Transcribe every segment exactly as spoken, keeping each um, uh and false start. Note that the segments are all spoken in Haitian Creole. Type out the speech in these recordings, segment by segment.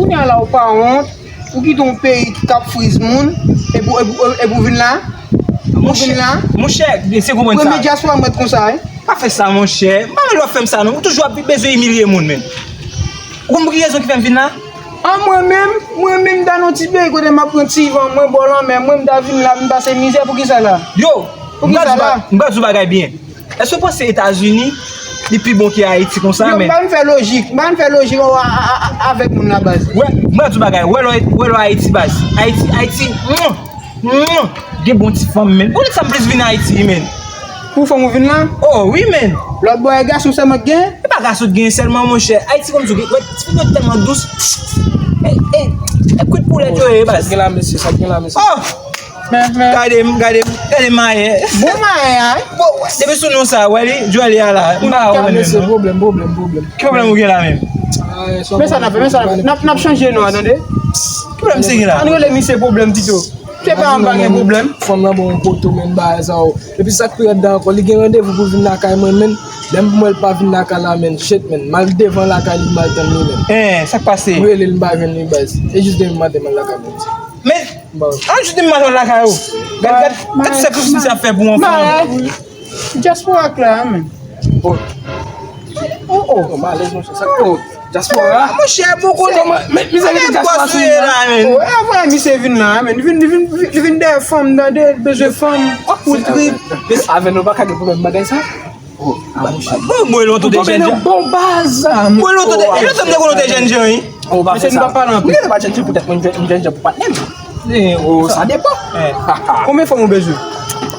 Kounya la ou pa wont, ou kite yon peyi k ap friz moun, epi, epi, epi ou vin la? Ou vin la? Monchè, monchè, se konprann sa. Premye dyaspora m wè konsa, wi. Pa fè sa, monchè. M pa vle w ap fè m sa, non. Ou toujou ap bezwen imilye moun, menm. Ou konn pou ki rezon ki fè m vin la? An, mwen menm, mwen menm, m ta nan yon ti peyi kote m ap pran ti van, mwen bò lanmè, mwen m ta vin la, m pase mizè, poukisa la? Yo, m pral di w ba-, m pral di w bagay byen. Èske w panse Etazini, li pi bon ke Ayiti konsa, men? Yo, m pa vin fè lojik, m pa vin fè lojik, a, a, a, avèk moun la, baz. Wè, m pral di w bagay, wè lò, wè lò Ayiti, baz. Ayiti, Ayiti, mwah! Mwah! Gen bon ti fanm, men. Pou nèg sa m plis vin Ayiti, men. Pou fanm ou vin la? Oh, wi, men. Lòt bò, e gason sèlman k gen? E pa gason k gen sèlman, monchè. Ayiti, kòm di w, wè, ti fanm yo tèlman dous. E, e, e kwit poulèt yo ye, baz. Sa k gen la, mesye, sa k gen la, mesye. Oh! Men, men. Gade m, gade m, gade m mayè. Bon mayè, a, wi. Bon, depi sou non sa, wè li, Jolly a la. M pa wè, mesye, non. Pwoblèm, pwoblèm, pwoblèm. Ki pwoblèm ou gen la, menm? Men sa n ap fè, men sa n ap fè. N ap, n ap chanje non, a, tande? Ki pwoblèm misye gen la? Ann rele misye pwoblèm pito. Se pa, m pa gen pwoblèm. Fanm nan bon kote, men bagay sa yo. Epi sa k pi rèd la ankò, li gen randevou pou vin lakay mwen, men lè m wè l pa vin lakay la, men shit, men m al devan lakay li, m al tann li, men. Eh, sa k pase? M rele l, m pa jwenn li, baz. E jis demen maten m al lakay mwen. Men, an jis demen maten w al lakay ou. Gad, gad, gad sakrifis misye ap fè pou yon fanm. Dyaspora k la, men. Oh. Oh, oh. Oh, m alèz, monchè. Sa k, oh, dyaspora. Monchè, bon kote. Men, mizè ki te dyaspora sou la, men. Oh, e avè misye vin la, men. Li vin, li vin, li vin dèyè fanm, tande, bezwen fanm, pou trip. Avè nou pa ka gen pwoblèm bagay sa. Oh, ah, monchè. Bon, mwen lontan te jèn jan. Bon baz. Mwen lontan te, e lontan m te konnen te jèn jan, wi. Oh, pa fè sa. Mwen pa jèn jan poutèt mwen jèn jan pou patnè m. Eh, oh, sa depan. Eh. Konbyen fanm ou bezwen?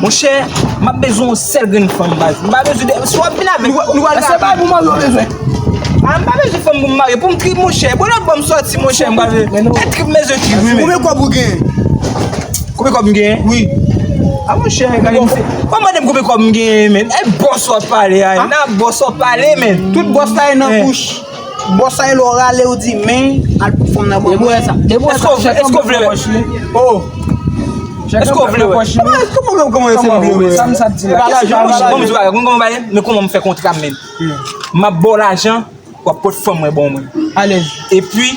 Monchè, m ap bezwen yon sèl grenn fanm, baz. M pa bezwen de, si w ap vin avèk nou, nou, se pa pou mari w bezwen. Ah, m pa bezwen fanm pou m marye. Pou m trip, monchè. Bon, lòt bò m sòti, monchè. M pa bezwen. E trip, m bezwen trip, wi, men. Konbyen kòb ou gen? Konbyen kòb m genyen? Wi. Ah, monchè, gade misye. Pa mande m konbyen kòb m genyen, men. E bòs w ap pale a, nan bòs w ap pale, men. Tout bòs la e nan bouch. Bòs la e lè w rale, ou di, men, al pou fanm nan ban mwen. Èske w vle? Oh. Èske w vle wè? Kòman, kòman, kòman se vle wè? Sa m sa di la. Bon, m di bagay, bon, kòman bagay? Men kòman m fè kontra m, men. M ap ba w lajan. W ap pot fanm mwen ban mwen. Alèz. Epi,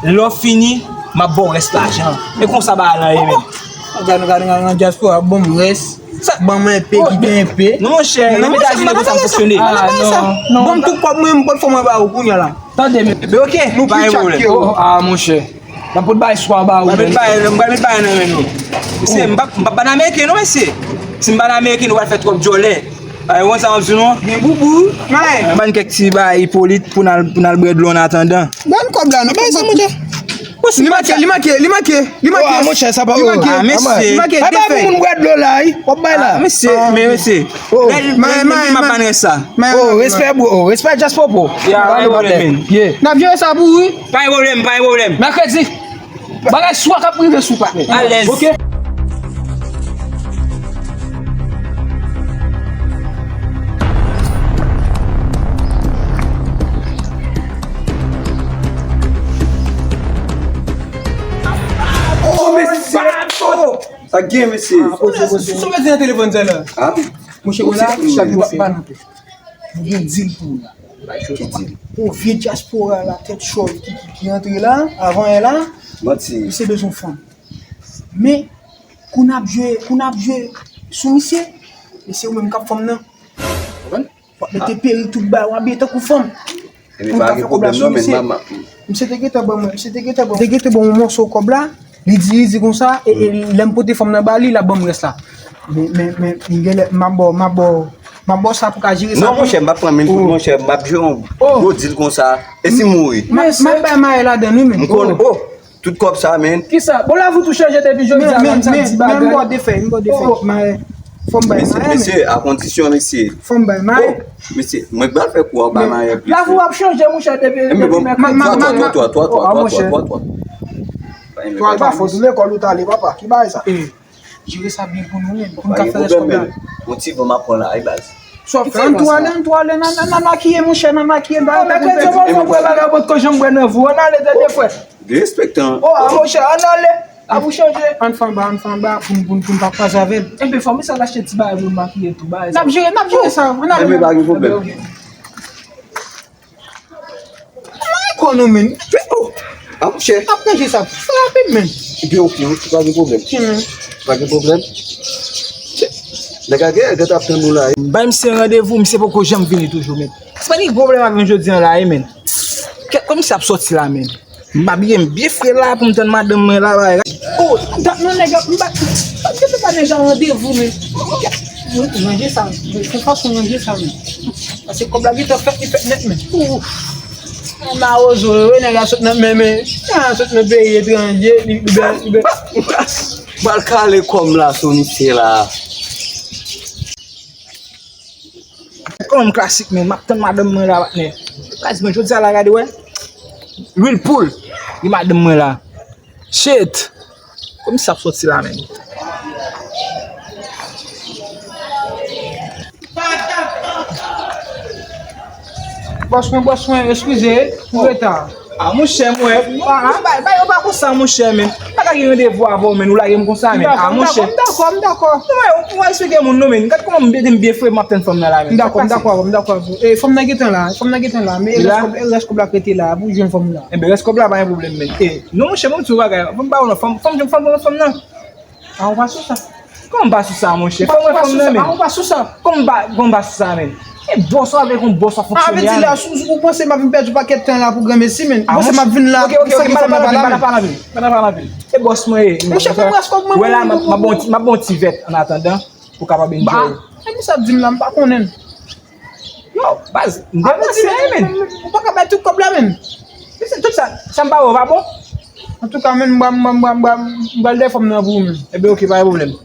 lè w fini, m ap ba w rès lajan. E konsa bagay lan ye, men. Gade, gade, gade, gade, dyaspora, ban m rès. Ban mwen enpe, kite enpe. Non, monchè, non, monchè, m pa ka fè sa. M pa ka fè sa. Ban m tout kòb mwen, m pot fanm mwen ba ou kounye a la. Tande, men. Ebyen, oke, pa gen pwoblèm. Ah, monchè. M ap pot bagay swa ba ou, men. M pral met bagay nan men nou. Mesye, m p ap, m p ap ban ameriken, non, mesye. Si m ban ameriken, nou pral fè twòp djòlè. Ay, ou konn sa m ap di nou? Gen boubou, wi. Ban kèk ti bagay ipolit pou n al, pou n al bwè dlo an atandan. Ban kòb la, non, bay sa, monchè. Li manke, li manke, li manke, li manke. Ah, monchè, sa pa. Li manke. Ah, mesye. Li manke, bay pou moun bwè dlo la, wi. W ap bay la. Ah, mesye, men mesye. Oh, lè, lè, lè, m ap ban rès sa. Oh, respè, bro. Oh, respè, Jaspopo. Yeah, pa gen pwoblèm, men. Yeah. N ap jere sa pou ou, wi. Pa gen pwoblèm, pa gen pwoblèm. Mèkredi. Bagay swa k ap rive sou patnè. Alèz. Oke. Oh, mesye! Sa gen, mesye? Sou mete nan telefòn sa la. Monchè, wè la, chak jou w ap pale anpil. Mwen gen yon dil pou ou la. Ki dil? Pou vye dyaspora la, tèt chòv ki, ki, ki antre la, avan yè la, misye bezwen fanm. Men, kou n ap jwe, kou n ap jwe sou misye, e se ou menm k ap fanm nan. Konprann? W ap mete perik tout bagay, w abiye tankou fanm. Pou n ka fè kòb la sou misye. Misye te gentan ban mwen, misye te gentan ban, te gentan ban mwen yon mòso kòb la. Li di, li di konsa, e, e lè m pote fanm nan ba li, l ap ban m rès la. Men, men, men, m genlè, m ap ba w, m ap ba w, m ap ba w sa pou ka jere sa. Non, monchè, m p ap pran menm tout, monchè, m ap jwe yon gwo dil konsa. E si m mouri? M ap, m ap bay mayè ladan l, wi, men. M konn, oh, tout kòb sa, men. Kisa? Bon, lavi w tou chanje depi jodi a, men, m sa di bagay. Men, men, men, m ba w defèy, m ba w defèy. Mayè. Fò m bay mayè, men. Mesye, mesye, a kondisyon, mesye. Fò m bay mayè. Oh, mesye, mwen pral fè kou a, bay mayè plis. Lavi w ap chanje, monchè, depi, depi mèkredi. Twa, twa, twa, twa, twa, twa. Twa, twa, fò tou lekòl ou t ale, papa. Ki bagay sa? Jere sa byen pou nou, men. Pou n ka fè rès kòb la. Yon ti van m ap pran la, wi, baz. Sa w ap fè? Ann tou ale, ann tou ale, nan, nan, nan makiye, monchè, nan makiye, ba yo. Mèkredi, mwen fè bagay, mwen potko janm bwè nan vi w. Ann ale, tande, frè. Derespektan. Oh, a, monchè, ann ale. A pou chanje. Ann fè anba, ann fè anba, pou n, pou n, pou n pa kwaze avè l. Enben, fò m eseye achte ti bagay pou n makiye tou, bagay sa. N ap jere, n ap jere sa, ann ale. Enben, pa gen pwoblèm. Enben, oke. Mwen konnen w, men. Oh. A, monchè. Ap ranje sa. Fè rapid, men. Ebyen, oke, oke, pa gen pwoblèm. Hmm. Pa gen pwoblèm. Nèg la gen, gen t ap tann nou la. M bay misye randevou, misye poko janm vini toujou, men. Se pa gen pwoblèm avè m jodi a la, wi, men. Kèt, kòman misye ap sòti la, men? M abiye m byen fre la pou m tann madanm mwen la, bagay la. Oh, dat non, nèg la, m pa, m gentan ba nèg la randevou, men. Ranje sa, fè fason ranje sa, men. Paske kòb la gentan fèt, li fèt nèt, men. Ou, mawozo, wi, nèg la sot nan men, men. Nèg la sot nan peyi etranje, li, li bèl, li bèl. Pral kale kò m la sou misye la. Kòman m klasik, men. M ap tann madanm mwen la, patnè. Gaz, men, jodi a la, gade, wè. Lwil poul. Gen madanm mwen la. Shit. Kòman sa ap sòti la, men? Bòs mwen, bòs mwen, eskize pou reta. A, monchè, mwen, a, a, bay, bay, yo pa konsa, monchè, men. M pa ka gen randevou avè w, men, ou lage m konsa, men. A, monchè. M dakò, m dakò, m dakò. Non, mwen, ou pa respekte moun, non, men. Gad kòman m mete m byen fre, m ap tann fanm nan la, men. M dakò, m dakò avè w, m dakò avè w. E, fanm nan gentan la, fanm nan gentan la, men e rès kòb, e rès kòb la k rete la, pou jwenn fanm nan. Enben, rès kòb la, pa gen pwoblèm, men. E, non, monchè, mwen di w bagay, fanm pa w non, fanm, fanm, fanm, fanm, fanm nan. A, ou pa sou sa? Kòman m pa sou sa, monchè? Fò mwen fanm nan, men. A, ou pa sou sa? Kòman m pa, kòman m pa sou sa, men? E bòs ou avèk yon bòs w ap fonksyone a, men. A, vle di la, sou, ou panse m ap vin pèdi yon pakèt tan la pou granmesi, men? Ou panse m ap vin la pou sa ki fanm nan pa la, men? Pa nan pale anpil, pa nan pale anpil. E bòs mwen ye. Monchè, fè m rès kòb mwen, mwen, mwen. Wè la, m ap, m ap ba w ti, m ap ba w ti vèt an atandan pou w kapab enjoy. Ba, e sa ap di m la, m pa konnen. Yo, baz, m depanse, men. Ou pa ka bay tout kòb la, men. Tout sa, sa m pa wè, pa bon? Antouka, men, m pral, m pral, m pral, m pral, m pral dèyè fanm nan pou ou, men. Enben, oke, pa gen pwoblèm.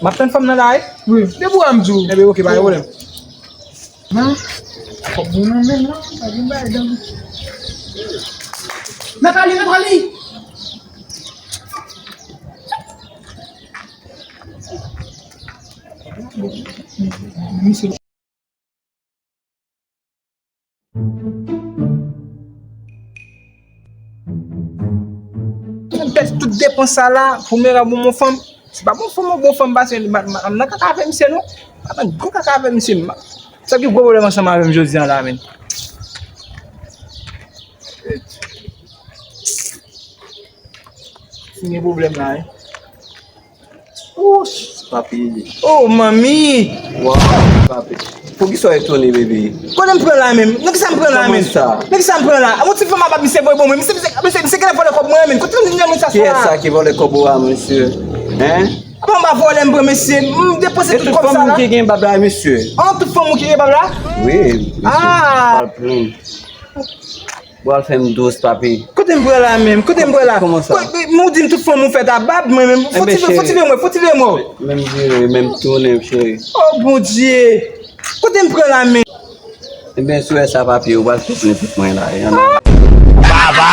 M ap tann fanm nan la, wi. Wi, depi w a m di w. Enben, oke, pa gen pwoblèm. Nan, kòb mwen nan men m la, pa gen bagay dan. Nathalie, Nathalie! Misye. Mwen pèdi tout depans sa la pou mwen ka bon mon fanm. Se pa bon fanm, yon bon fanm pase m nan kaka avè misye non. M nan gwo kaka avè misye. Sa ki gwo pwoblèm ansanm avè m jodi a la, men. Si gen pwoblèm la, wi. Wouch, papi. Oh, manmi! Waw, papi. Poukisa w etone, bebe? Kote m pran la menm? Nan kisa m pran la menm? Kòman sa? Nan kisa m pran la? A, yon ti fanm ap ap misye voye bon mwen. Misye, misye, misye, misye genlè vòlè kòb mwen menm. Kote m di misye sa la? Kiyès sa ki vòlè kòb ou a, mesye? Hein? Apa m pa vòlè m pran mesye? M depanse tout kòb sa la. E tout fanm ou ki gen bab la, mesye? An, tout fanm ou ki gen bab la? Wi, mesye. Ah! Pral plenn. Pral fè m dous, papi. Kote m pran la menm? Kote m pran la? Kòman sa? Ou di m tout fanm ou fèt a bab, mwen menm. Fò ti vire mwen, fò ti vire mwen. Menm vire, menm tounen, cheri. Oh, Bondye! Kote m pran la menm? Ebyen, si w wè sa, papi, ou pral fè plen kont mwen la. Baba!